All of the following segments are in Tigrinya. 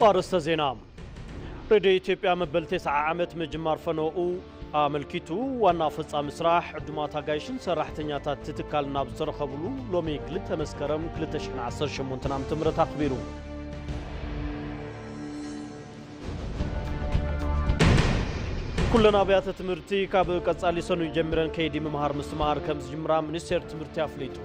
ኣርእስተ ዜና። ሬድዮ ኢትዮጵያ መበል ተስዓ ዓመት ምጅማር ፈነኡ ኣመልኪቱ ዋና ፈጻሚ ስራሕ፣ ዕዱማት ኣጋይሽን ሰራሕተኛታት እቲ ትካል ናብ ዝተረኸብሉ ሎሚ ክልተ መስከረም ክልተ ሽሕን ዓሰርተ ሸሞንተን ዓመተ ምህረት ኣኽቢሩ። ኩለን ኣብያተ ትምህርቲ ካብ ቀጻሊ ሰኑይ ጀሚረን ከይዲ ምምሃር ምስትምሃር ከም ዝጅምራ ሚኒስቴር ትምህርቲ ኣፍሊጡ።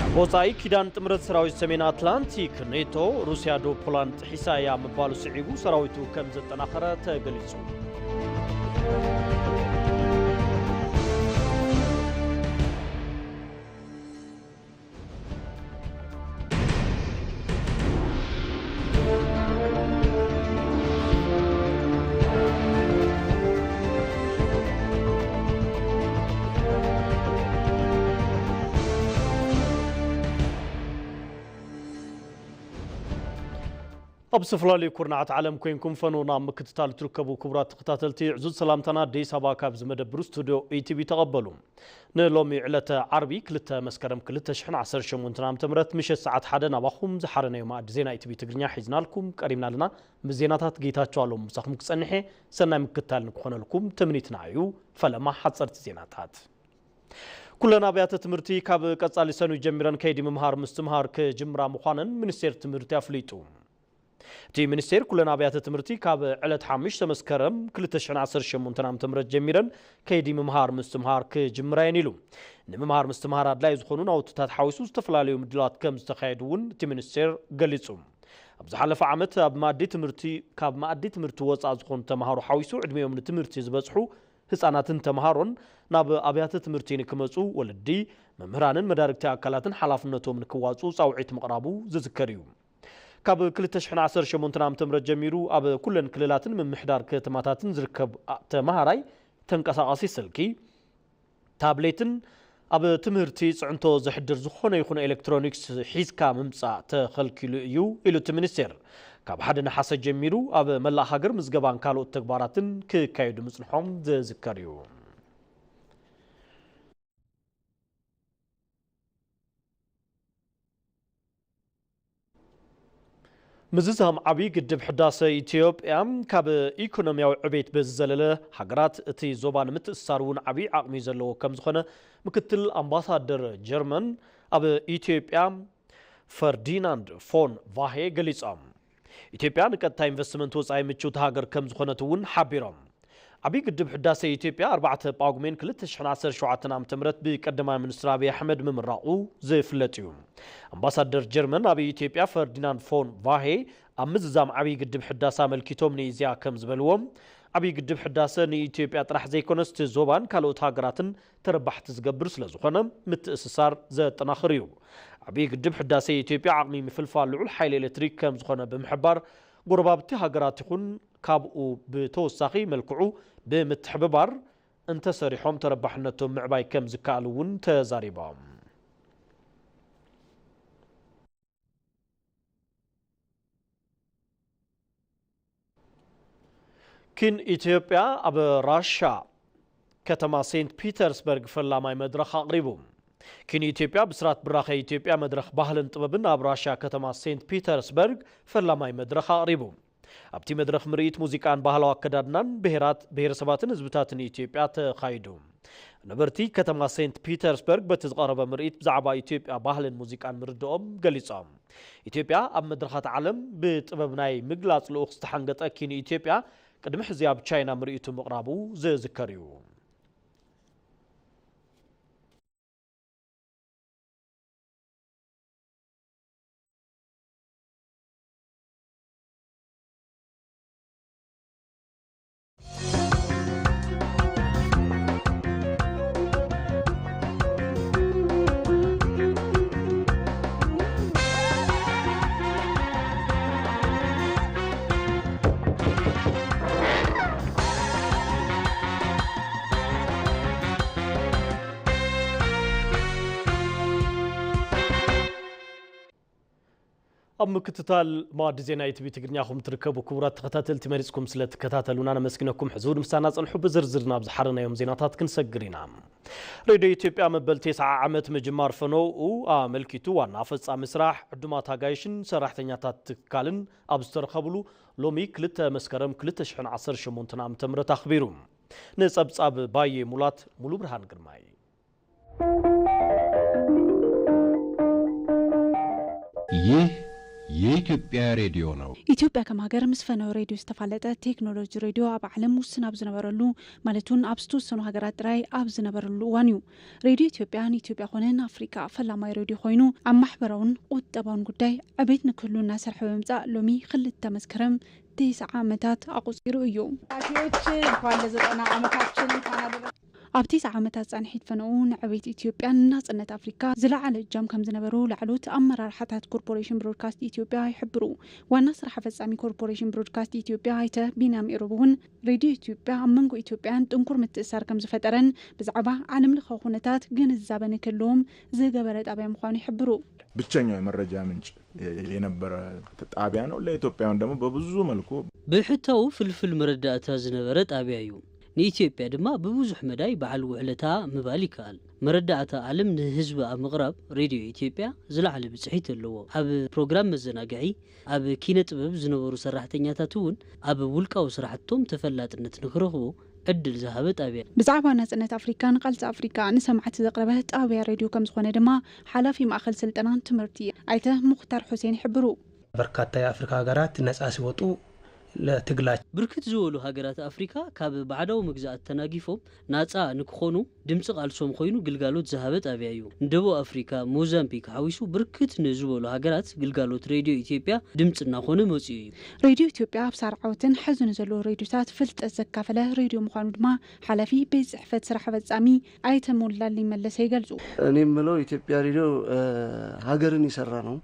ካብ ወጻኢ፣ ኪዳን ጥምረት ሰራዊት ሰሜን ኣትላንቲክ ኔቶ፣ ሩስያ ዶ ፖላንድ ጥሒሳ እያ ምባሉ ስዒቡ ሰራዊቱ ከም ዘጠናኸረ ተገሊጹ። ኣብ ዝተፈላለዩ ኩርናዓት ዓለም ኮይንኩም ፈነውና ኣብ ምክትታል እትርከቡ ክቡራት ተኸታተልቲ፣ ዕዙዝ ሰላምታና ኣዲስ ኣበባ ካብ ዝመደብሩ ስቱድዮ ኢቲቪ ተቐበሉ። ንሎሚ ዕለተ ዓርቢ ክልተ መስከረም ክልተ ሽሕን ዓሰርተ ሸሞንተን ዓመተ ምህረት ምሸት ሰዓት ሓደ ናባኹም ዝሓረናዮ መኣዲ ዜና ኢቲቪ ትግርኛ ሒዝናልኩም ቀሪብና ኣለና። ምስ ዜናታት ጌታቸው ኣለሙ ምሳኹም ክጸንሕ እየ። ሰናይ ምክትታል ንክኾነልኩም ትምኒትና እዩ። ፈለማ ሓጸርቲ ዜናታት። ኩለን ኣብያተ ትምህርቲ ካብ ቀጻሊ ሰኑይ ጀሚረን ከይዲ ምምሃር ምስትምሃር ክጅምራ ምዃነን ሚኒስቴር ትምህርቲ ኣፍሊጡ። እቲ ሚኒስቴር ኩለን ኣብያተ ትምህርቲ ካብ ዕለት ሓሙሽተ መስከረም ክልተ ሽሕን ዓሰርተ ሸሞንተን ዓመተ ምህረት ጀሚረን ከይዲ ምምሃር ምስትምሃር ክጅምራ እየን ኢሉ። ንምምሃር ምስትምሃር ኣድላይ ዝኾኑ ናውትታት ሓዊሱ ዝተፈላለዩ ምድላዋት ከም ዝተኻየዱ እውን እቲ ሚኒስቴር ገሊጹ። ኣብ ዝሓለፈ ዓመት ኣብ መኣዲ ትምህርቲ፣ ካብ መኣዲ ትምህርቲ ወጻእ ዝኾኑ ተምሃሮ ሓዊሱ ዕድሜኦም ንትምህርቲ ዝበጽሑ ህጻናትን ተምሃሮን ናብ ኣብያተ ትምህርቲ ንክመጹ ወለዲ፣ መምህራንን መዳርግቲ ኣካላትን ሓላፍነቶም ንክዋጹ ጻውዒት ምቕራቡ ዝዝከር እዩ። ካብ ክልተ ሽሕን ዓሰርተ ሸሞንተን ዓመተ ምህረት ጀሚሩ ኣብ ኩለን ክልላትን ምምሕዳር ከተማታትን ዝርከብ ኣ-፣ ተምሃራይ ተንቀሳቓሲ ስልኪ፣ ታብሌትን ኣብ ትምህርቲ ጽዕንቶ ዘሕድር ዝኾነ ይኹን ኤሌክትሮኒክስ ሒዝካ ምምጻእ ተኸልኪሉ እዩ ኢሉ እቲ ሚኒስቴር። ካብ ሓደ ነሓሰ ጀሚሩ ኣብ መላእ ሃገር ምዝገባን ካልኦት ተግባራትን ክካየዱ ምጽንሖም ዝዝከር እዩ። ምዝዛም ዓብዪ ግድብ ሕዳሰ ኢትዮጵያ ካብ ኢኮኖሚያዊ ዕቤት ብዝዘለለ፣ ሃገራት እቲ ዞባ ንምትእስሳር እውን ዓብዪ ዓቕሚ ዘለዎ ከም ዝኾነ ምክትል ኣምባሳደር ጀርመን ኣብ ኢትዮጵያ ፈርዲናንድ ፎን ቫሄ ገሊጾም። ኢትዮጵያ ንቀጥታ ኢንቨስትመንት ወጻኢ ምችውቲ ሃገር ከም ዝኾነት እውን ሓቢሮም። ዓብዪ ግድብ ሕዳሰ ኢትዮጵያ ኣርባዕተ ጳጉሜን ክልተ ሽሕን ዓሰርተ ሸውዓተን ዓመተ ምህረት ብቀዳማይ ሚኒስትር ኣብይ ኣሕመድ ምምራቑ ዝፍለጥ እዩ። ኣምባሳደር ጀርመን ኣብ ኢትዮጵያ ፈርዲናንድ ፎን ቫሄ ኣብ ምዝዛም ዓብዪ ግድብ ሕዳሰ ኣመልኪቶም ንኢዜኣ ከም ዝበልዎም፣ ዓብዪ ግድብ ሕዳሰ ንኢትዮጵያ ጥራሕ ዘይኮነስ እቲ ዞባን ካልኦት ሃገራትን ተረባሕቲ ዝገብር ስለ ዝኾነ ምትእስሳር ዘጠናኽር እዩ። ዓብዪ ግድብ ሕዳሰ ኢትዮጵያ ዓቕሚ ምፍልፋል ልዑል ሓይሊ ኤሌክትሪክ ከም ዝኾነ ብምሕባር፣ ጎረባብቲ ሃገራት ይኹን ካብኡ ብተወሳኺ መልክዑ ብምትሕብባር እንተሰሪሖም ተረባሕነቶም ምዕባይ ከም ዝከኣል እውን ተዛሪቦም። ኪን ኢትዮጵያ ኣብ ራሻ ከተማ ሴንት ፒተርስበርግ ፈላማይ መድረኽ ኣቕሪቡ። ኪን ኢትዮጵያ ብስራት ብራኸ ኢትዮጵያ መድረኽ ባህልን ጥበብን ኣብ ራሻ ከተማ ሴንት ፒተርስበርግ ፈላማይ መድረኽ ኣቕሪቡ። ኣብቲ መድረኽ ምርኢት ሙዚቃን ባህላዊ ኣከዳድናን ብሄራት፣ ብሄረሰባትን ህዝብታትን ኢትዮጵያ ተኻይዱ። ነበርቲ ከተማ ሴንት ፒተርስበርግ በቲ ዝቐረበ ምርኢት ብዛዕባ ኢትዮጵያ ባህልን ሙዚቃን ምርድኦም ገሊጾም። ኢትዮጵያ ኣብ መድረኻት ዓለም ብጥበብ ናይ ምግላጽ ልኡኽ ዝተሓንገጠ ኪን ኢትዮጵያ ቅድሚ ሕዚ ኣብ ቻይና ምርኢቱ ምቕራቡ ዝዝከር እዩ። ኣብ ምክትታል መኣዲ ዜና ኢቲቪ ትግርኛ ኹም ትርከቡ ክቡራት ተኸታተልቲ፣ መሪጽኩም ስለ ትከታተሉና ነመስግነኩም። ሕዚ እውን ምሳና ጸንሑ። ብዝርዝር ናብ ዝሓረናዮም ዜናታት ክንሰግር ኢና። ሬድዮ ኢትዮጵያ መበል ተስዓ ዓመት ምጅማር ፈነውኡ ኣመልኪቱ ዋና ፈጻሚ ስራሕ፣ ዕዱማት ኣጋይሽን ሰራሕተኛታት ትካልን ኣብ ዝተረኸብሉ ሎሚ ክልተ መስከረም ክልተ ሽሕን ዓሰርተ ሸሞንተን ዓመተ ምህረት ኣኽቢሩ። ንጸብጻብ ባየ ሙላት፣ ሙሉ ብርሃን ግርማይ። ይህ የኢትዮጵያ ሬዲዮ ነው። ኢትዮጵያ ከም ሃገር ምስ ፈነወ ሬድዮ ዝተፋለጠ ቴክኖሎጂ ሬድዮ ኣብ ዓለም ውስን ኣብ ዝነበረሉ ማለት እውን ኣብ ዝተወሰኑ ሃገራት ጥራይ ኣብ ዝነበረሉ እዋን እዩ። ሬድዮ ኢትዮጵያ ንኢትዮጵያ ኮነ ንኣፍሪካ ፈላማይ ሬድዮ ኮይኑ ኣብ ማሕበራውን ቁጠባውን ጉዳይ ዕቤት ንክህሉ እናሰርሐ ብምምፃእ ሎሚ ክልተ መስከረም ተስዓ ዓመታት ኣቑፂሩ እዩ። ዎች እንኳን ለዘጠና ዓመታችን እንኳን አደረሰ። ኣብ ተስዓ ዓመታት ፃንሒት ፈነኡ ንዕቤት ኢትዮጵያን ናፅነት ኣፍሪካ ዝለዓለ እጃም ከም ዝነበሩ ላዕሎት ኣመራርሓታት ኮርፖሬሽን ብሮድካስት ኢትዮጵያ ይሕብሩ። ዋና ስራሕ ፈፃሚ ኮርፖሬሽን ብሮድካስት ኢትዮጵያ ኣይተ ቢንያም ኤሮብ እውን ሬድዮ ኢትዮጵያ ኣብ መንጎ ኢትዮጵያን ጥንኩር ምትእሳር ከም ዝፈጠረን ብዛዕባ ዓለም ለኸ ኩነታት ግንዛበ ንክህልዎም ዝገበረ ጣብያ ምዃኑ ይሕብሩ። ብቸኛው የመረጃ ምንጭ የነበረ ጣቢያ ነው። ለኢትዮጵያውያን ደግሞ በብዙ መልኩ ብሕታዊ ፍልፍል መረዳእታ ዝነበረ ጣቢያ እዩ። ንኢትዮጵያ ድማ ብብዙሕ መዳይ በዓል ውዕለታ ምባል ይከኣል። መረዳእታ ዓለም ንህዝቢ ኣብ ምቕራብ ሬድዮ ኢትዮጵያ ዝለዓለ ብፅሒት ኣለዎ። ኣብ ፕሮግራም መዘናግዒ፣ ኣብ ኪነ ጥበብ ዝነበሩ ሰራሕተኛታት እውን ኣብ ውልቃዊ ስራሕቶም ተፈላጥነት ንክረኽቡ ዕድል ዝሃበ ጣብያ። ብዛዕባ ናፅነት ኣፍሪካን ቃልሲ ኣፍሪካ ንሰማዕቲ ዘቕረበ ጣብያ ሬድዮ ከም ዝኾነ ድማ ሓላፊ ማእኸል ስልጠናን ትምህርቲ ኣይተ ሙኽታር ሑሴን ይሕብሩ። በርካታ የአፍሪካ ሀገራት ነጻ ሲወጡ ለትግላቸው ብርክት ዝበሉ ሃገራት ኣፍሪካ ካብ ባዕዳዊ መግዛእቲ ተናጊፎም ናጻ ንክኾኑ ድምፂ ቃልሶም ኮይኑ ግልጋሎት ዝሃበ ጣብያ እዩ። ንደቡብ ኣፍሪካ፣ ሞዛምቢክ ሓዊሱ ብርክት ንዝበሉ ሃገራት ግልጋሎት ሬድዮ ኢትዮጵያ ድምፂ እናኾነ መፂኡ እዩ። ሬድዮ ኢትዮጵያ ኣብ ሳር ዓወትን ሕዚ ንዘለዎ ሬድዮታት ፍልጠት ዘካፈለ ሬድዮ ምዃኑ ድማ ሓላፊ ቤት ፅሕፈት ስራሕ ፈፃሚ ኣይተ ሞላልኝ መለሰ ይገልፁ። እኔ የምለው የኢትዮጵያ ሬዲዮ ሀገርን የሰራ ነው።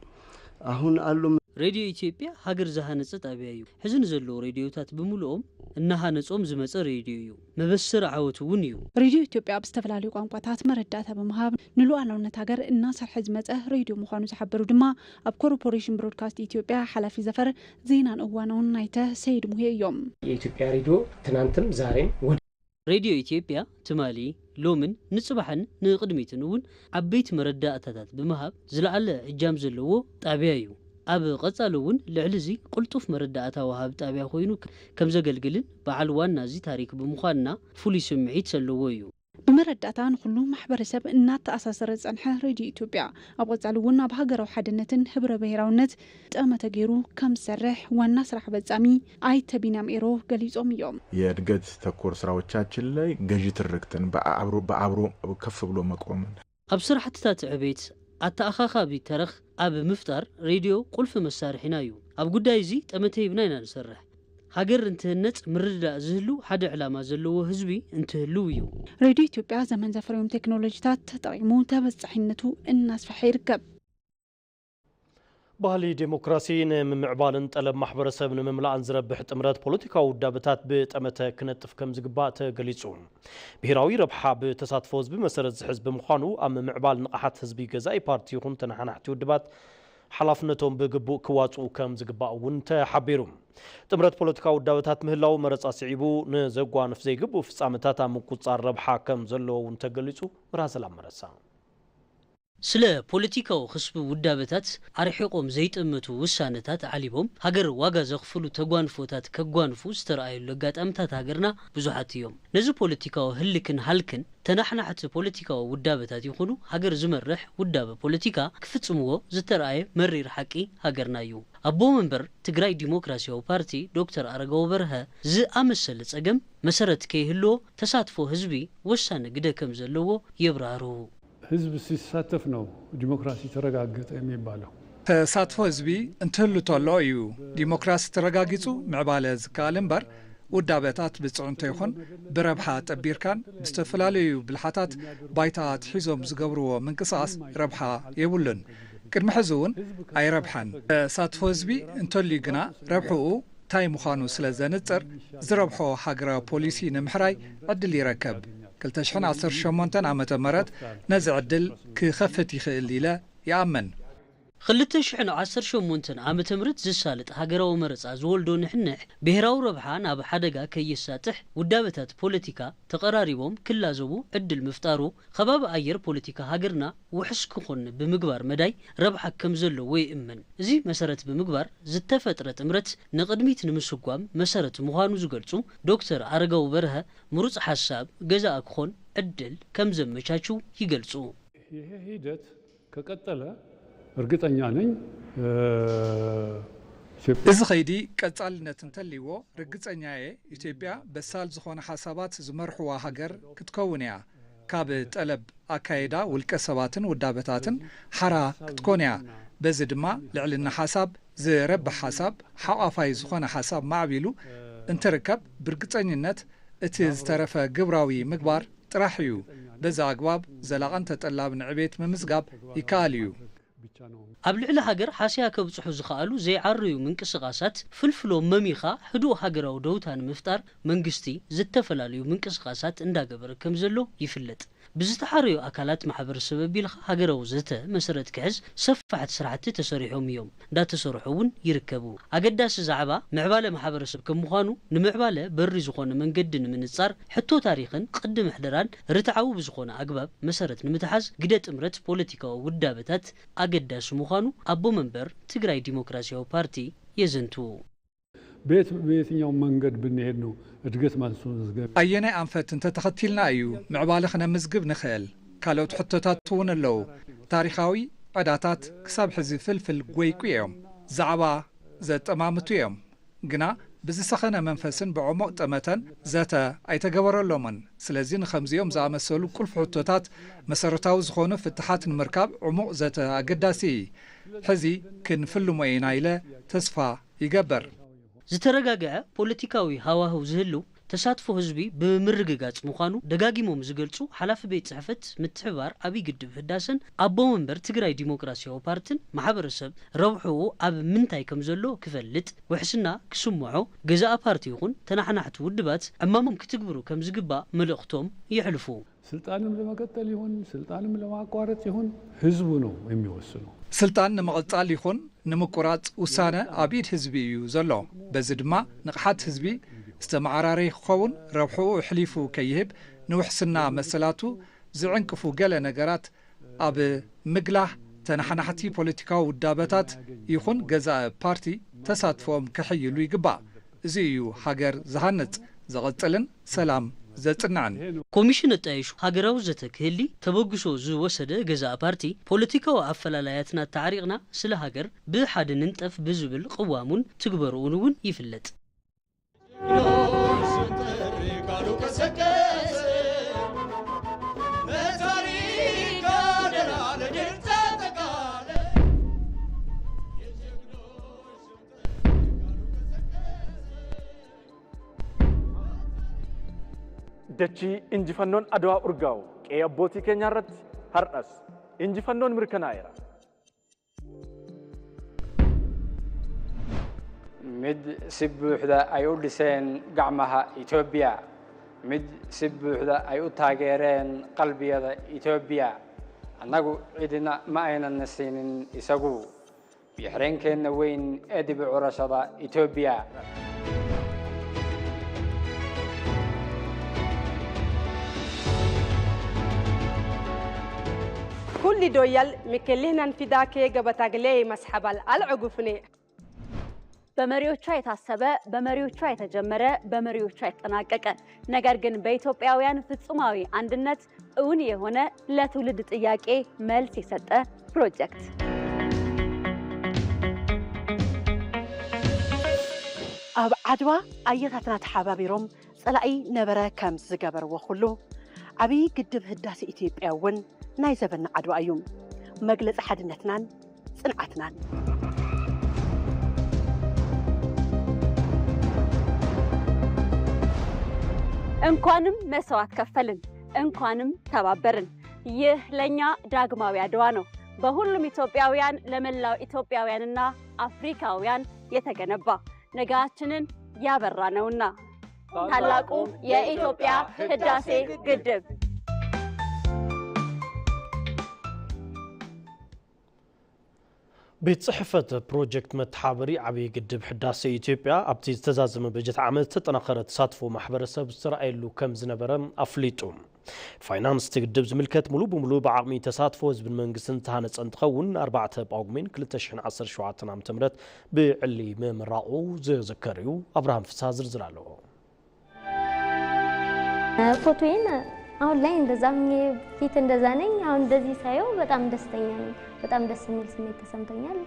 አሁን አሉ። ሬድዮ ኢትዮጵያ ሃገር ዝሃነፀ ጣብያ እዩ። ሕዚ ንዘለዉ ሬድዮታት ብምልኦም እናሃነፆም ዝመፀ ሬድዮ እዩ። መበሰሪ ዓወት እውን እዩ። ሬድዮ ኢትዮጵያ ኣብ ዝተፈላለዩ ቋንቋታት መረዳእታ ብምሃብ ንሉዓላውነት ሃገር እናሰርሐ ዝመፀ ሬድዮ ምዃኑ ዝሓበሩ ድማ ኣብ ኮርፖሬሽን ብሮድካስት ኢትዮጵያ ሓላፊ ዘፈር ዜናን እዋናውን ኣይተ ሰይድ ሙሄ እዮም። የኢትዮጵያ ሬድዮ ትናንትም ዛሬም ወደ ሬድዮ ኢትዮጵያ ትማሊ፣ ሎምን ንጽባሕን ንቕድሚትን እውን ዓበይቲ መረዳእታታት ብምሃብ ዝለዓለ እጃም ዘለዎ ጣብያ እዩ። ኣብ ቐጻሊ እውን ልዕሊ እዚ ቅልጡፍ መረዳእታ ወሃቢ ጣብያ ኮይኑ ከም ዘገልግልን በዓል ዋና እዚ ታሪክ ብምዃንና ፍሉይ ስምዒት ዘለዎ እዩ። ብመረዳእታ ንኹሉ ማሕበረሰብ እናተኣሳሰረ ዝጸንሐ ሬድዮ ኢትዮጵያ ኣብ ቐጻሊ እውን ኣብ ሃገራዊ ሓድነትን ህብረ ብሄራውነት ጠመተ ገይሩ ከም ዝሰርሕ ዋና ስራሕ ፈጻሚ ኣይተ ቢንያም ኤሮ ገሊጾም እዮም። የእድገት ተኮር ስራዎቻችን ላይ ገዢ ትርክትን በአብሮ በአብሮ ከፍ ብሎ መቆምን ኣብ ስራሕትታት ዕቤት ኣተኣኻኻቢ ተረኽ ኣብ ምፍጣር ሬድዮ ቁልፊ መሳርሒና እዩ። ኣብ ጉዳይ እዚ ጠመተ ሂብና ኢና ንሰርሕ። ሃገር እንትህነጽ ምርድዳእ ዝህሉ ሓደ ዕላማ ዘለዎ ህዝቢ እንትህልው እዩ። ሬድዮ ኢትዮጵያ ዘመን ዘፍረዮም ቴክኖሎጂታት ተጠቒሙ ተበጻሒነቱ እናስፍሐ ይርከብ። ባህሊ ዴሞክራሲ ንምምዕባልን ጠለብ ማሕበረሰብ ንምምላእን ዝረብሕ ጥምረት ፖለቲካዊ ውዳበታት ብጠመተ ክነጥፍ ከም ዝግባእ ተገሊጹ። ብሄራዊ ረብሓ ብተሳትፎ ህዝቢ መሰረት ዝሕዝ ብምዃኑ ኣብ ምምዕባል ንቕሓት ህዝቢ ገዛኢ ፓርቲ ይኹን ተነሓናሕቲ ውድባት ሓላፍነቶም ብግቡእ ክዋፅኡ ከም ዝግባእ እውን ተሓቢሩ። ጥምረት ፖለቲካዊ ውዳበታት ምህላው መረፃ ስዒቡ ንዘጓንፍ ዘይግብኡ ፍፃመታት ኣብ ምቁፅፃር ረብሓ ከም ዘለዎ እውን ተገሊፁ። ምርሃ ሰላም መረሳ። ስለ ፖለቲካዊ ክስቢ ውዳበታት ኣርሒቖም ዘይጠምቱ ውሳነታት ዓሊቦም ሃገር ዋጋ ዘኽፍሉ ተጓንፎታት ከጓንፉ ዝተረኣየሉ ኣጋጣምታት ሃገርና ብዙሓት እዮም። ነዚ ፖለቲካዊ ህልክን ሃልክን ተናሕናሕቲ ፖለቲካዊ ውዳበታት ይኹኑ ሃገር ዝመርሕ ውዳበ ፖለቲካ ክፍጽምዎ ዝተረኣየ መሪር ሓቂ ሃገርና እዩ። ኣቦ መንበር ትግራይ ዲሞክራሲያዊ ፓርቲ ዶክተር ኣረጋዊ በርሀ ዝኣመሰለ ጸገም መሰረት ከይህልዎ ተሳትፎ ህዝቢ ወሳኒ ግደ ከም ዘለዎ የብራህርሁ። ህዝብ ሲሳተፍ ነው ዲሞክራሲ ተረጋገጠ የሚባለው። ተሳትፎ ህዝቢ እንትህሉ ተሎ እዩ ዲሞክራሲ ተረጋጊጹ ምዕባለ ዝከኣል እምበር ውዳበታት ብጽዕንቶ ይኹን ብረብሓ ጠቢርካን ብዝተፈላለዩ ብልሓታት ባይታ ኣትሒዞም ዝገብርዎ ምንቅስቓስ ረብሓ የብሉን። ቅድሚ ሕዚ እውን ኣይረብሓን። ተሳትፎ ህዝቢ እንተልዩ ግና ረብሕኡ እንታይ ምዃኑ ስለ ዘንጽር ዝረብሖ ሃገራዊ ፖሊሲ ንምሕራይ ዕድል ይረክብ። ክልተ ሽሕን ዓሰርተ ሸሞንተን ዓመተ ምህረት ነዚ ዕድል ክኸፍት ይኽእል ኢለ ይኣምን። ክልተ ሽሕን ዓሰርተ ሸሞንተን ዓመተ ምህረት ዝሳለጥ ሃገራዊ መረጻ ዝወልዶ ንሕንሕ፣ ብሄራዊ ረብሓ ናብ ሓደጋ ከየሳጥሕ፣ ውዳበታት ፖለቲካ ተቐራሪቦም ክላዘቡ ዕድል ምፍጣሩ፣ ከባቢ ኣየር ፖለቲካ ሃገርና ውሑስ ክኾን ብምግባር መዳይ ረብሓ ከም ዘለዎ ይእመን። እዚ መሰረት ብምግባር ዝተፈጥረ ጥምረት ንቕድሚት ንምስጓም መሰረት ምዃኑ ዝገልጹ ዶክተር ኣረጋዊ በርሀ፣ ምሩጽ ሓሳብ ገዛእ ክኾን ዕድል ከም ዘመቻችው ይገልጹ። ይሄ ሂደት ከቀጠለ እርግጠኛ ነኝ። እዚ ኸይዲ ቀጻልነት እንተልይዎ ርግጸኛየ ኢትዮጵያ በሳል ዝኾነ ሓሳባት ዝመርሕዋ ሃገር ክትከውን እያ። ካብ ጠለብ ኣካይዳ ውልቀ ሰባትን ውዳበታትን ሓራ ክትኮን እያ። በዚ ድማ ልዕልና ሓሳብ፣ ዝረብሕ ሓሳብ፣ ሓቋፋይ ዝኾነ ሓሳብ ማዕቢሉ እንትርከብ ብርግጸኝነት እቲ ዝተረፈ ግብራዊ ምግባር ጥራሕ እዩ። በዚ ኣግባብ ዘላቕን ተጠላብን ዕቤት ምምዝጋብ ይከኣል እዩ። ኣብ ልዕሊ ሃገር ሃስያ ከብጽሑ ዝኸኣሉ ዘይዓረዩ ምንቅስቓሳት ፍልፍሎም መሚኻ ህዱእ ሃገራዊ ደውታ ንምፍጣር መንግስቲ ዝተፈላለዩ ምንቅስቓሳት እንዳገበረ ከም ዘሎ ይፍለጥ። ብዝተሓረዩ ኣካላት ማሕበረሰብ ኣቢልካ ሃገራዊ ዘተ መሰረት ክሕዝ ሰፋሕቲ ስራሕቲ ተሰሪሖም እዮም፣ እንዳተሰርሑ እውን ይርከቡ። ኣገዳሲ ዛዕባ ምዕባለ ማሕበረሰብ ከም ምዃኑ ንምዕባለ በሪ ዝኾነ መንገዲ ንምንጻር ሕቶ ታሪኽን ቅዲ ምሕደራን ርትዓዊ ብዝኾነ ኣግባብ መሰረት ንምትሓዝ ግደ ጥምረት ፖለቲካዊ ውዳበታት ኣገዳሲ ምዃኑ ኣቦ መንበር ትግራይ ዲሞክራሲያዊ ፓርቲ የዘንትዉ። በየት በየትኛው መንገድ ብንሄድ ነው እድገት ማስመዝገብ? ኣየናይ ኣንፈት እንተተኸቲልና እዩ ምዕባለ ክነምዝግብ ንኽእል? ካልኦት ሕቶታት እውን ኣለዉ። ታሪኻዊ ዕዳታት ክሳብ ሕዚ ፍልፍል ጎይቁ እዮም። ዛዕባ ዘጠማምቱ እዮም። ግና ብዝሰኸነ መንፈስን ብዕሙቕ ጠመተን ዘተ ኣይተገበረሎምን። ስለዚ ንኸምዚኦም ዝኣመሰሉ ቁልፊ ሕቶታት መሰረታዊ ዝኾኑ ፍትሓት ንምርካብ ዕሙቕ ዘተ ኣገዳሲ እዩ። ሕዚ ክንፍልሞ ኢና ኢለ ተስፋ ይገብር። ዝተረጋግዐ ፖለቲካዊ ሃዋህው ዝህልው ተሳትፎ ህዝቢ ብምርግጋጽ ምዃኑ ደጋጊሞም ዝገልጹ ሓላፊ ቤት ጽሕፈት ምትሕብባር ዓብዪ ግድብ ህዳሰን ኣቦ መንበር ትግራይ ዲሞክራሲያዊ ፓርትን ማሕበረሰብ ረብሕኡ ኣብ ምንታይ ከም ዘሎ ክፈልጥ፣ ውሕስና ክስምዖ፣ ገዛኢ ፓርቲ ይኹን ተናሓናሕቲ ውድባት ዕማሞም ክትግብሩ ከም ዝግባእ መልእኽቶም የሕልፉ። ስልጣንም ለመቀጠል ይሁን ስልጣንም ለማቋረጥ ይሁን ህዝቡ ነው የሚወስነው። ስልጣን ንምቕጻል ይኹን ንምቁራጽ ውሳነ ኣብ ኢድ ህዝቢ እዩ ዘሎ። በዚ ድማ ንቕሓት ህዝቢ ዝተመዓራረየ ክኸውን፣ ረብሕኡ ኣሕሊፉ ከይህብ፣ ንውሕስና መሰላቱ ዝዕንቅፉ ገለ ነገራት ኣብ ምግላህ ተነሓናሕቲ ፖለቲካዊ ውዳበታት ይኹን ገዛኢ ፓርቲ ተሳትፎኦም ከሐይሉ ይግባእ። እዚ እዩ ሃገር ዝሃንጽ፣ ዘቐጽልን ሰላም ዘጽንዕን። ኮሚሽን ኣጣይሹ ሃገራዊ ዘተ ክህሊ ተበግሶ ዝወሰደ ገዛኢ ፓርቲ፣ ፖለቲካዊ ኣፈላላያትና ተዓሪቕና ስለ ሃገር ብሓደ ንንጠፍ ብዝብል ቅዋሙን ትግበርኡን እውን ይፍለጥ። Dachii injifannoon Adwaa urgaawu qe'ee abbootii keenyaa irratti har'as injifannoon mirkanaa'eera. Mid si buuxda ay u dhiseen gacmaha Itoobiya, mid si buuxda ay u taageereen qalbiyada Itoobiya. Annagu cidina ma aynan na siinin isagu. Biyo-xireenkeenna weyn ee dib u curashada Itoobiya. Kulli doyal mikelihnan fidake gabatagley masxabal al cugufne. በመሪዎቿ የታሰበ፣ በመሪዎቿ የተጀመረ፣ በመሪዎቿ የተጠናቀቀ፣ ነገር ግን በኢትዮጵያውያን ፍጹማዊ አንድነት እውን የሆነ፣ ለትውልድ ጥያቄ መልስ የሰጠ ፕሮጀክት። ኣብ ዓድዋ ኣያታትና ተሓባቢሮም ጸላኢ ነበረ ከም ዝገበርዎ ኩሉ፣ ዓብዪ ግድብ ህዳሴ ኢትዮጵያ እውን ናይ ዘበንና ዓድዋ እዩ። መግለጺ ሓድነትናን ጽንዓትናን። እንኳንም መስዋዕት ከፈልን፣ እንኳንም ተባበርን። ይህ ለእኛ ዳግማዊ አድዋ ነው። በሁሉም ኢትዮጵያውያን፣ ለመላው ኢትዮጵያውያንና አፍሪካውያን የተገነባ፣ ነገያችንን ያበራ ነውና። ታላቁ የኢትዮጵያ ህዳሴ ግድብ። ቤት ጽሕፈት ፕሮጀክት መተሓበሪ ዓብዪ ግድብ ሕዳሰ ኢትዮጵያ ኣብቲ ዝተዛዘመ በጀት ዓመት ዝተጠናኸረ ተሳትፎ ማሕበረሰብ ዝተረኣየሉ ከም ዝነበረ ኣፍሊጡ። ፋይናንስ እቲ ግድብ ዝምልከት ሙሉእ ብሙሉእ ብዓቕሚ ተሳትፎ ህዝብን መንግስትን ዝተሃነፀ እንትኸውን ኣርባዕተ ጳጉሜን ክልተ ሽሕን ዓሰርተ ሸውዓተን ዓመተ ምህረት ብዕሊ ምምራቑ ዝዝከር እዩ። ኣብርሃም ፍስሐ ዝርዝር ኣለዎ። ፎቶዬን አሁን ላይ እንደዛ ሁኜ ፊት እንደዛ ነኝ። አሁን እንደዚህ ሳየው በጣም ደስተኛ ነኝ። በጣም ደስ የሚል ስሜት ተሰምቶኛል።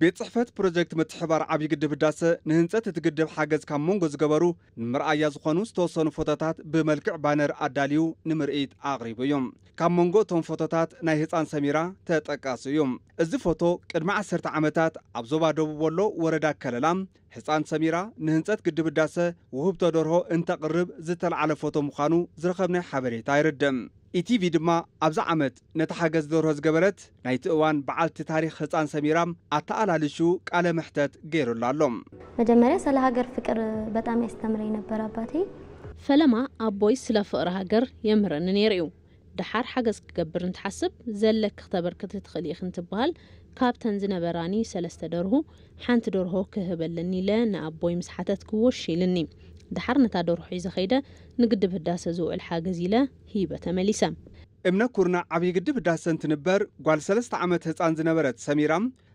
ቤት ጽሕፈት ፕሮጀክት ምትሕባር ዓብዪ ግድብ ህዳሰ ንህንጸት እቲ ግድብ ሓገዝ ካብ መንጎ ዝገበሩ ንምርኣያ ዝኾኑ ዝተወሰኑ ፎቶታት ብመልክዕ ባነር ኣዳልዩ ንምርኢት ኣቕሪቡ እዩ። ካብ መንጎ እቶም ፎቶታት ናይ ህፃን ሰሚራ ተጠቃሲ እዩ። እዚ ፎቶ ቅድሚ ዓሰርተ ዓመታት ኣብ ዞባ ደቡብ ወሎ ወረዳ ከለላ ህፃን ሰሚራ ንህንፀት ግድብ ህዳሰ ውህብቶ ደርሆ እንተቕርብ ዝተልዓለ ፎቶ ምዃኑ ዝረኸብናይ ሓበሬታ የርድእ። ኢቲቪ ድማ ኣብዚ ዓመት ነቲ ሓገዝ ደርሆ ዝገበረት ናይቲ እዋን በዓልቲ ታሪኽ ህፃን ሰሚራ ኣተኣላልሹ ቃለ መሕተት ገይሩላ ኣሎ። መጀመሪያ ስለ ሀገር ፍቅር በጣም ያስተምረኝ ነበር አባቴ። ፈለማ ኣቦይ ስለ ፍቕሪ ሃገር የምህረኒ ነይሩ እዩ። ደሓር ሓገዝ ክገብር እንትሓስብ ዘለኪ ክተበርክቲ ትኽእሊ ኢኺ እንትበሃል ካብተን ዝነበራኒ ሰለስተ ደርሁ ሓንቲ ደርሆ ክህበለኒ ኢለ ንኣቦይ ምስ ሓተትክዎ እሺ ኢልኒ። ደሓር ነታ ደርሆ ሒዘ ከይደ ንግድብ ህዳሰ ዝውዕል ሓገዝ ኢለ ሂበ ተመሊሰ። እምነ ኩርናዕ ዓብዪ ግድብ ህዳሰ እንትንበር ጓል ሰለስተ ዓመት ህፃን ዝነበረት ሰሚራ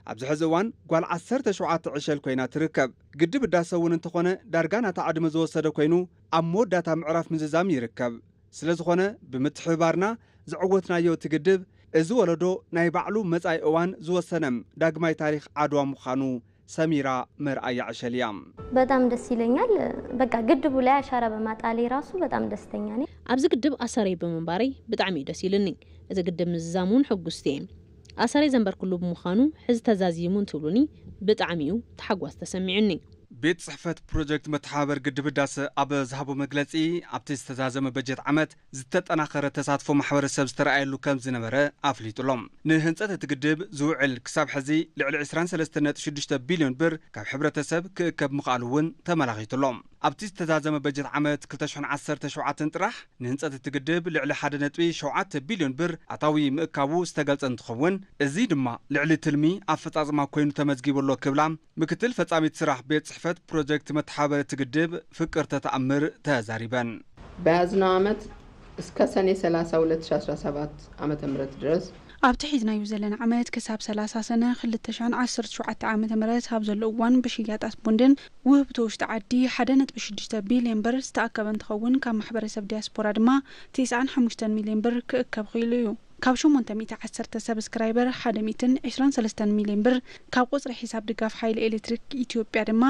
ኣብዚ ሕዚ እዋን ጓል ዓሰርተ ሸውዓተ ዕሸል ኮይና ትርከብ። ግድብ ህዳሰ እውን እንተኾነ ዳርጋ ናታ ዕድመ ዝወሰደ ኮይኑ ኣብ መወዳእታ ምዕራፍ ምዝዛም ይርከብ። ስለዝኾነ ብምትሕብባርና ዘዕወትናዮ እቲ ግድብ እዚ ወለዶ ናይ ባዕሉ መጻኢ እዋን ዝወሰነ ዳግማይ ታሪኽ ዓድዋ ምዃኑ ሰሚራ መርኣያ ዕሸል እያ። በጣም ደስ ይለኛል። በቃ ግድቡ ላይ አሻራ በማጣሌ ራሱ በጣም ደስተኛ ነኝ። ኣብዚ ግድብ ኣሰረይ ብምንባረይ ብጣዕሚ እዩ ደስ ኢሉኒ። እዚ ግድብ ምዝዛም እውን ሕጉስቲ እየ። ኣሰረይ ዘንበርኩሉ ብምዃኑ ሕዚ ተዛዚሙ እንትብሉኒ ብጣዕሚ እዩ ተሓጓስ ተሰሚዑኒ። ቤት ጽሕፈት ፕሮጀክት መተሓባበር ግድብ ህዳሰ ኣብ ዝሃቦ መግለጺ ኣብቲ ዝተዛዘመ በጀት ዓመት ዝተጠናኸረ ተሳትፎ ማሕበረሰብ ዝተረኣየሉ ከም ዝነበረ ኣፍሊጡ ኣሎ። ንህንጸት እቲ ግድብ ዝውዕል ክሳብ ሕዚ ልዕሊ ዕስራን ሰለስተን ነጥቢ ሽዱሽተ ቢልዮን ብር ካብ ሕብረተሰብ ክእከብ ምኽኣሉ እውን ተመላኺቱ ኣሎ። ኣብቲ ዝተዛዘመ በጀት ዓመት ክልተ ሽሕን ዓሰርተ ሸውዓተን ጥራሕ ንህንጸት እቲ ግድብ ልዕሊ ሓደ ነጥቢ ሸውዓተ ቢልዮን ብር ኣታዊ ምእካቡ ዝተገልጸ እንትኸውን፣ እዚ ድማ ልዕሊ ትልሚ ኣፈጻጽማ ኮይኑ ተመዝጊቡ ኣሎ ክብላ ምክትል ፈጻሚት ስራሕ ቤት ጽሕፈት ፕሮጀክት መተሓባበርቲ ግድብ ፍቅርተ ተኣምር ተዛሪበን። በያዝነው ዓመት እስከ ሰኔ ሠላሳ ሁለት ሺህ አስራ ሰባት ዓመተ ምህረት ድረስ ኣብቲ ሒዝናዩ ዘለና ዓመት ክሳብ ሰላሳ ሰነ ክልተ ሽሕን ዓሰርተ ሸውዓተ ዓመተ ምህረት ኣብ ዘሎ እዋን ብሽያጣት ቦንድን ውህብቶ ውሽጢ ዓዲ ሓደ ነጥቢ ሽዱሽተ ቢልዮን ብር ዝተኣከበ እንትኸውን ካብ ማሕበረሰብ ዲያስፖራ ድማ ቴስዓን ሓሙሽተን ሚልዮን ብር ክእከብ ኽኢሉ እዩ። ካብ ሸሞንተ ሚእቲ ዓሰርተ ሰብስክራይበር ሓደ ሚእትን ዕስራን ሰለስተን ሚልዮን ብር፣ ካብ ቁፅሪ ሒሳብ ድጋፍ ሓይሊ ኤሌክትሪክ ኢትዮጵያ ድማ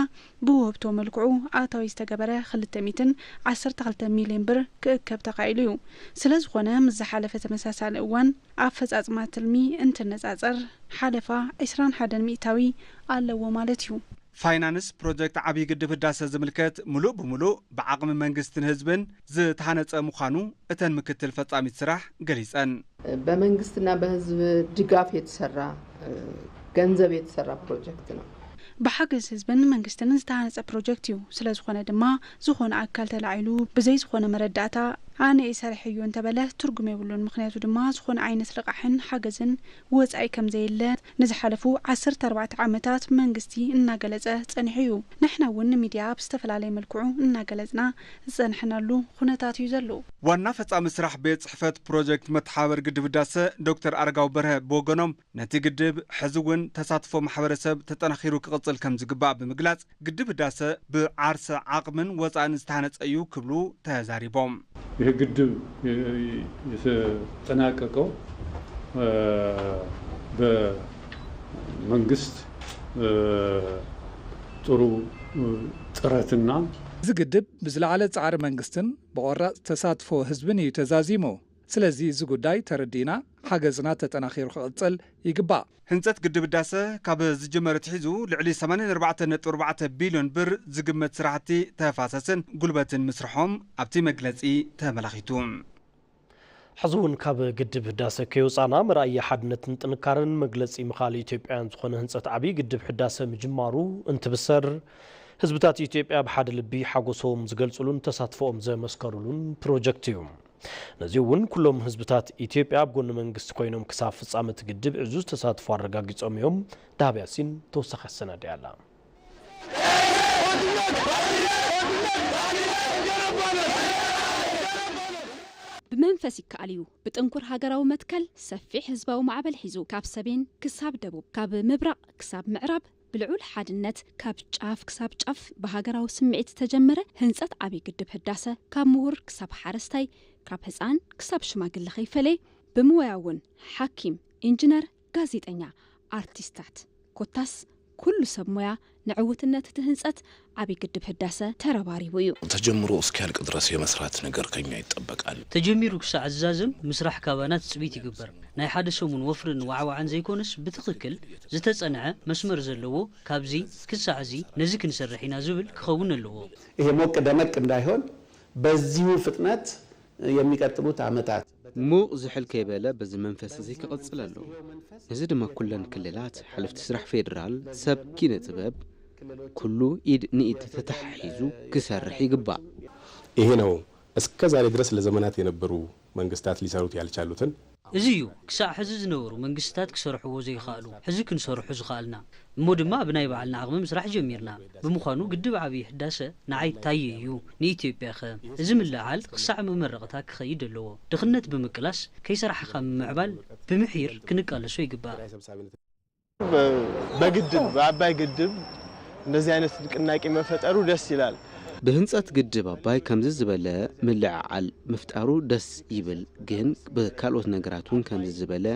ብውህብቶ መልክዑ ኣታዊ ዝተገበረ ክልተ ሚእትን ዓሰርተ ክልተ ሚልዮን ብር ክእከብ ተኻኢሉ እዩ። ስለዝኾነ ምስ ዝሓለፈ ተመሳሳሊ እዋን ኣፈፃፅማ ትልሚ እንትነፃፀር ሓለፋ ዕስራን ሓደን ሚእታዊ ኣለዎ ማለት እዩ። ፋይናንስ ፕሮጀክት ዓብዪ ግድብ ህዳሰ ዝምልከት ሙሉእ ብሙሉእ ብዓቕሚ መንግስትን ህዝብን ዝተሃነፀ ምዃኑ እተን ምክትል ፈፃሚት ስራሕ ገሊፀን። በመንግስትና በህዝብ ድጋፍ የተሰራ ገንዘብ የተሰራ ፕሮጀክት ነው። ብሓገዝ ህዝብን መንግስትን ዝተሃነፀ ፕሮጀክት እዩ። ስለዝኾነ ድማ ዝኾነ ኣካል ተላዒሉ ብዘይ ዝኾነ መረዳእታ ኣነ እየ ሰሪሐዮ እንተበለ ትርጉም የብሉን። ምኽንያቱ ድማ ዝኾነ ዓይነት ልቓሕን ሓገዝን ወፃኢ ከምዘየለ ንዝሓለፉ ዓሰርተ ኣርባዕተ ዓመታት መንግስቲ እናገለፀ ፀኒሑ እዩ። ንሕና እውን ንሚድያ ብዝተፈላለየ መልክዑ እናገለፅና ዝፀንሐናሉ ኩነታት እዩ ዘሎ። ዋና ፈፃሚ ስራሕ ቤት ፅሕፈት ፕሮጀክት መተሓባበር ግድብ ህዳሰ ዶክተር ኣረጋዊ በርሀ ብወገኖም ነቲ ግድብ ሕዚ እውን ተሳትፎ ማሕበረሰብ ተጠናኺሩ ክቕፅል ከም ዝግባእ ብምግላፅ ግድብ ህዳሰ ብዓርሰ ዓቕምን ወፃእን ዝተሃነፀ እዩ ክብሉ ተዛሪቦም። ይህ ግድብ የተጠናቀቀው በመንግስት ጥሩ ጥረትና እዚ ግድብ ብዝለዓለ ፃዕሪ መንግስትን ብቆራፅ ተሳትፎ ህዝብን እዩ ተዛዚሙ። ስለዚ እዚ ጉዳይ ተረዲእና ሓገዝና ተጠናኺሩ ክቕፅል ይግባእ። ህንፀት ግድብ ህዳሰ ካብ ዝጅመር ኣትሒዙ ልዕሊ ሰማንያን ኣርባዕተን ነጥቢ ኣርባዕተ ቢልዮን ብር ዝግመት ስራሕቲ ተፋሰስን ጉልበትን ምስርሖም ኣብቲ መግለፂ ተመላኺቱ። ሕዚ እውን ካብ ግድብ ህዳሰ ከይወፃእና መርኣያ ሓድነትን ጥንካረን መግለፂ ምኽኣል ኢትዮጵያውያን ዝኾነ ህንፀት ዓብዪ ግድብ ህዳሰ ምጅማሩ እንትብሰር ህዝብታት ኢትዮጵያ ብሓደ ልቢ ሓጎሶም ዝገልፅሉን ተሳትፎኦም ዘመስከሩሉን ፕሮጀክት እዩ። ነዚ እውን ኩሎም ህዝብታት ኢትዮጵያ ኣብ ጎኒ መንግስቲ ኮይኖም ክሳብ ፍጻመ እቲ ግድብ ዕዙዝ ተሳትፎ ኣረጋጊጾም እዮም። ዳህብ ያሲን ተወሳኺ ኣሰናዲኣ ኣላ። ብመንፈስ ይከኣል እዩ። ብጥንኩር ሃገራዊ መትከል፣ ሰፊሕ ህዝባዊ ማዕበል ሒዙ፣ ካብ ሰሜን ክሳብ ደቡብ፣ ካብ ምብራቕ ክሳብ ምዕራብ፣ ብልዑል ሓድነት፣ ካብ ጫፍ ክሳብ ጫፍ ብሃገራዊ ስምዒት ዝተጀመረ ህንጸት ዓብዪ ግድብ ህዳሰ፣ ካብ ምሁር ክሳብ ሓረስታይ፣ ካብ ህጻን ክሳብ ሽማግለ ከይፈለየ፣ ብሞያ እውን ሓኪም፣ ኢንጂነር፣ ጋዜጠኛ፣ ኣርቲስታት፣ ኮታስ ኩሉ ሰብ ሞያ ንዕውትነት እቲ ህንጸት ዓብዪ ግድብ ህዳሰ ተረባሪቡ እዩ። ተጀምሮ እስኪያልቅ ድረስ የመስራት ነገር ከኛ ይጠበቃል። ተጀሚሩ ክሳዕ ዝዛዘም ምስራሕ ካባና ትጽቢት ይግበር። ናይ ሓደ ሰሙን ወፍርን ዋዕዋዕን ዘይኮነስ፣ ብትኽክል ዝተጸንዐ መስመር ዘለዎ፣ ካብዚ ክሳዕ እዚ ነዚ ክንሰርሕ ኢና ዝብል ክኸውን ኣለዎ። ይሄ ሞቅ ደመቅ እንዳይሆን፣ በዚሁ ፍጥነት የሚቀጥሉት ዓመታት ሙቕ ዝሕል ከይበለ በዚ መንፈስ እዚ ክቕጽል ኣለዎ። ነዚ ድማ ኩለን ክልላት፣ ሓለፍቲ ስራሕ ፌደራል፣ ሰብ ኪነ ጥበብ፣ ኩሉ ኢድ ንኢድ ተተሓሒዙ ክሰርሕ ይግባእ። ይሄ ነው እስከ ዛሬ ድረስ ለዘመናት የነበሩ መንግስታት ሊሰሩት ያልቻሉትን። እዚ እዩ ክሳዕ ሕዚ ዝነበሩ መንግስታት ክሰርሕዎ ዘይኸኣሉ፣ ሕዚ ክንሰርሑ ዝኸኣልና። እሞ ድማ ብናይ ባዕልና ዓቕሚ ምስራሕ ጀሚርና። ብምዃኑ ግድብ ዓብዪ ህዳሰ ንዓይ ታየ እዩ፣ ንኢትዮጵያ ኸ? እዚ ምልዕዓል ክሳዕ መመረቕታ ክኸይድ ኣለዎ። ድኽነት ብምቅላስ፣ ከይሰራሕኻ ምምዕባል ብምሒር ክንቃለሶ ይግባእ። በግድብ፣ በአባይ ግድብ እንደዚህ አይነት ንቅናቄ መፈጠሩ ደስ ይላል። ብህንጸት ግድብ ኣባይ ከምዚ ዝበለ ምልዕዓል ምፍጣሩ ደስ ይብል፣ ግን ብካልኦት ነገራት እውን ከምዚ ዝበለ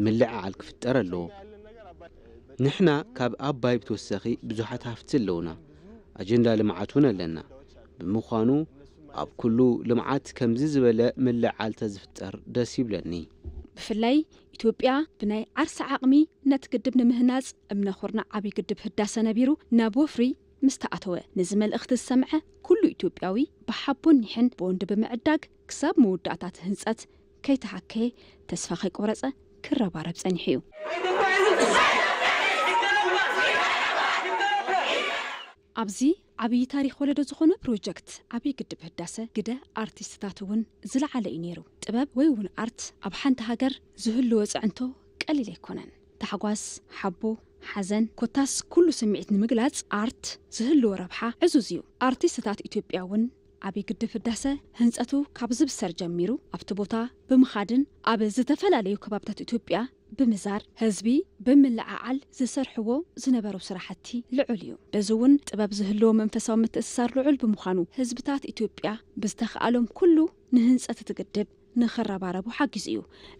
ምልዕዓል ክፍጠር ኣለዎ። ንሕና ካብ ኣባይ ብተወሳኺ ብዙሓት ሃፍቲ ኣለውና። ኣጀንዳ ልምዓት እውን ኣለና። ብምዃኑ ኣብ ኩሉ ልምዓት ከምዚ ዝበለ ምልዕዓል ተዝፍጠር ደስ ይብለኒ። ብፍላይ ኢትዮጵያ ብናይ ዓርሳ ዓቕሚ ነቲ ግድብ ንምህናጽ እምነ ኩርናዕ ዓብዪ ግድብ ህዳሰ ነቢሩ ናብ ወፍሪ ምስ ተኣተወ፣ ነዚ መልእኽቲ ዝሰምዐ ኩሉ ኢትዮጵያዊ ብሓቦን ኒሕን ቦንድ ብምዕዳግ ክሳብ መወዳእታ እቲ ህንጸት ከይተሃከየ ተስፋ ከይቆረጸ ክረባረብ ጸኒሑ እዩ። ኣብዚ ዓብዪ ታሪኽ ወለዶ ዝኾነ ፕሮጀክት ዓብዪ ግድብ ህዳሰ ግደ ኣርቲስትታት እውን ዝለዓለ እዩ ነይሩ። ጥበብ ወይ እውን ኣርት ኣብ ሓንቲ ሃገር ዝህልዎ ጽዕንቶ ቀሊል ኣይኮነን። ታሕጓስ፣ ሓቦ፣ ሓዘን፣ ኮታስ ኩሉ ስምዒት ንምግላጽ ኣርት ዝህልዎ ረብሓ ዕዙዝ እዩ። ኣርቲስትታት ኢትዮጵያ እውን ዓብዪ ግድብ ህዳሰ ህንጸቱ ካብ ዝብሰር ጀሚሩ ኣብቲ ቦታ ብምኻድን ኣብ ዝተፈላለዩ ከባብታት ኢትዮጵያ ብምዛር ህዝቢ ብምልዕዓል ዝሰርሕዎ ዝነበሩ ስራሕቲ ልዑል እዩ። በዚ እውን ጥበብ ዝህልዎ መንፈሳዊ ምትእስሳር ልዑል ብምዃኑ ህዝብታት ኢትዮጵያ ብዝተኽኣሎም ኩሉ ንህንጸት እቲ ግድብ ንኽረባረቡ ሓጊዙ እዩ።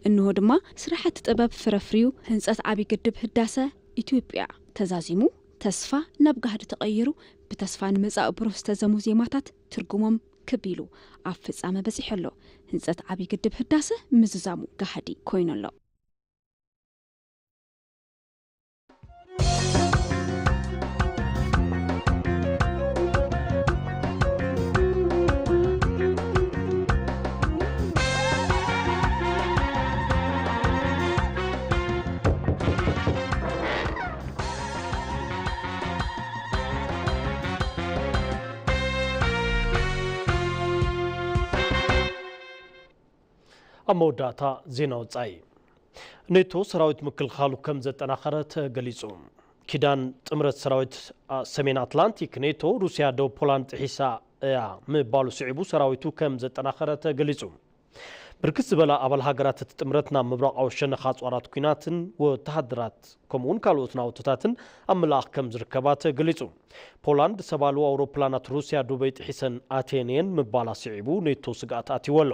እንሆ ድማ ስራሕቲ ጥበብ ፍረ ኣፍርዩ ህንጸት ዓብዪ ግድብ ህዳሰ ኢትዮጵያ ተዛዚሙ ተስፋ ናብ ጋህዲ ተቐይሩ ብተስፋ ንመጻኢ ብሩህ ዝተዘሙ ዜማታት ትርጉሞም ክብ ኢሉ ኣብ ፍጻመ በጺሑ ኣሎ። ህንጸት ዓብዪ ግድብ ህዳሰ ምዝዛሙ ጋህዲ ኮይኑ ኣሎ። ኣብ መወዳእታ ዜና ወጻኢ። ኔቶ ሰራዊት ምክልኻሉ ከም ዘጠናኸረ ተገሊጹ። ኪዳን ጥምረት ሰራዊት፣ አ፣ ሰሜን ኣትላንቲክ ኔቶ ሩስያ ደቡብ ፖላንድ ጥሒሳ እያ ምባሉ ስዒቡ ሰራዊቱ ከም ዘጠናኸረ ተገሊጹ። ብርክት ዝበላ ኣባል ሃገራት እቲ ጥምረት ናብ ምብራቓዊ ሸነኽ ኣጽዋራት ኲናትን ወተሃደራት ከምኡውን ካልኦት ናውትታትን ኣብ ምልኣኽ ከም ዝርከባ ተገሊጹ። ፖላንድ ሰብ ኣልቦ ኣውሮፕላናት ሩስያ ዱበይ ጥሒሰን ኣትየን እየን ምባላ ስዒቡ ኔቶ ስግኣት ኣትይዎ ኣሎ።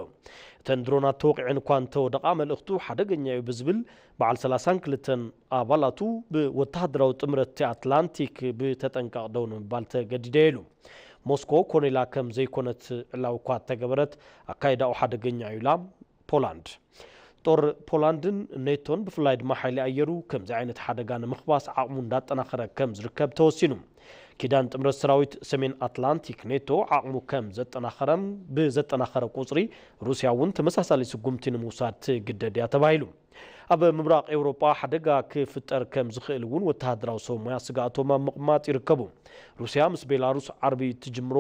እተን ድሮናት ተወቒዐን እኳ እንተወደቓ መልእኽቱ ሓደገኛ እዩ ብዝብል በዓል ሰላሳን ክልተን ኣባላቱ ብወተሃደራዊ ጥምረት ኣትላንቲክ ብተጠንቀቕ ደው ንምባል ተገዲደ ኢሉ። ሞስኮ ኮነ ኢላ ከም ዘይኮነት ዕላዊ እኳ እተገበረት ኣካይዳኡ ሓደገኛ እዩ ኢላ ፖላንድ። ጦር ፖላንድን ኔቶን ብፍላይ ድማ ሓይሊ ኣየሩ ከምዚ ዓይነት ሓደጋ ንምኽባስ ዓቕሙ እንዳጠናኸረ ከም ዝርከብ ተወሲኑ። ኪዳን ጥምረት ሰራዊት ሰሜን ኣትላንቲክ ኔቶ ዓቕሙ ከም ዘጠናኸረን ብዘጠናኸረ ቁጽሪ ሩስያ እውን ተመሳሳሊ ስጉምቲ ንምውሳድ ትግደድ እያ ተባሂሉ። ኣብ ምብራቕ ኤውሮጳ ሓደጋ ክፍጠር ከም ዝኽእል እውን ወተሃደራዊ ሰብ ሞያ ስግኣቶም ኣብ ምቕማጥ ይርከቡ። ሩስያ ምስ ቤላሩስ ዓርቢ ትጅምሮ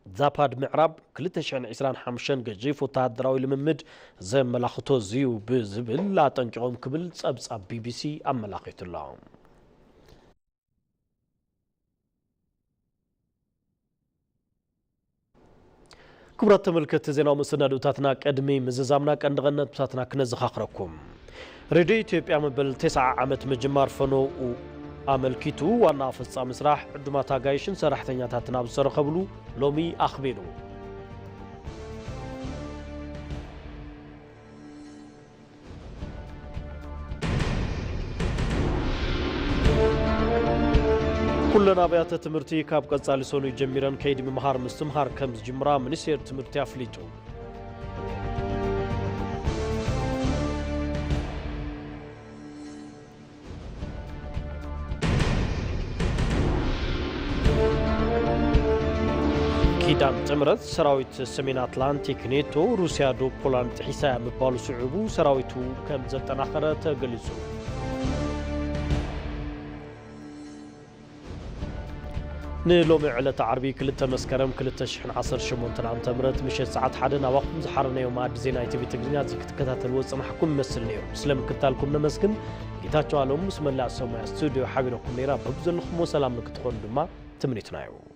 ዛፓድ ምዕራብ ክልተ ሽሕን ዕስራን ሓሙሽተን ገዚፍ ወተሃደራዊ ልምምድ ዘመላኽቶ እዩ ብዝብል ኣጠንቂቖም ክብል ጸብጻብ ቢቢሲ ኣመላኺቱ ኣሎ። ክቡራት ተመልከትቲ ዜናዊ መሰናድኡታትና፣ ቅድሚ ምዝዛምና ቀንዲ ቀንዲ ነጥብታትና ክነዘኻኽረኩም። ሬድዮ ኢትዮጵያ መበል ተስዓ ዓመት ምጅማር ፈነውኡ ኣመልኪቱ ዋና ኣፈጻሚ ስራሕ፣ ዕዱማት ኣጋይሽን ሰራሕተኛታትን ኣብ ዝተረኸብሉ ሎሚ ኣኽቢሩ። ኩለን ኣብያተ ትምህርቲ ካብ ቀጻሊ ሰኑይ ጀሚረን ከይዲ ምምሃር ምስትምሃር ከም ዝጅምራ ሚኒስቴር ትምህርቲ ኣፍሊጡ። ኪዳን ጥምረት ሰራዊት ሰሜን ኣትላንቲክ ኔቶ፣ ሩስያ ዶ ፖላንድ ጥሒሳ እያ ምባሉ ስዒቡ ሰራዊቱ ከም ዘጠናኸረ ተገሊጹ። ንሎሚ ዕለተ ዓርቢ ክልተ መስከረም ክልተ ሽሕን ዓሰርተ ሸሞንተን ዓመተ ምህረት ምሸት ሰዓት ሓደ ናባኹም ዝሓረናዮ መኣዲ ዜና ኢቲቪ ትግርኛ እዚ ክትከታተልዎ ዝጸናሕኩም ይመስል ነይሩ። ስለ ምክትታልኩም ነመስግን። ጌታቸው ኣለም ምስ መላእ ሰሙያ ስቱድዮ ሓቢረኩም ነይራ። በብዘለኹምዎ ሰላም ንክትኾኑ ድማ ትምኒትና እዩ።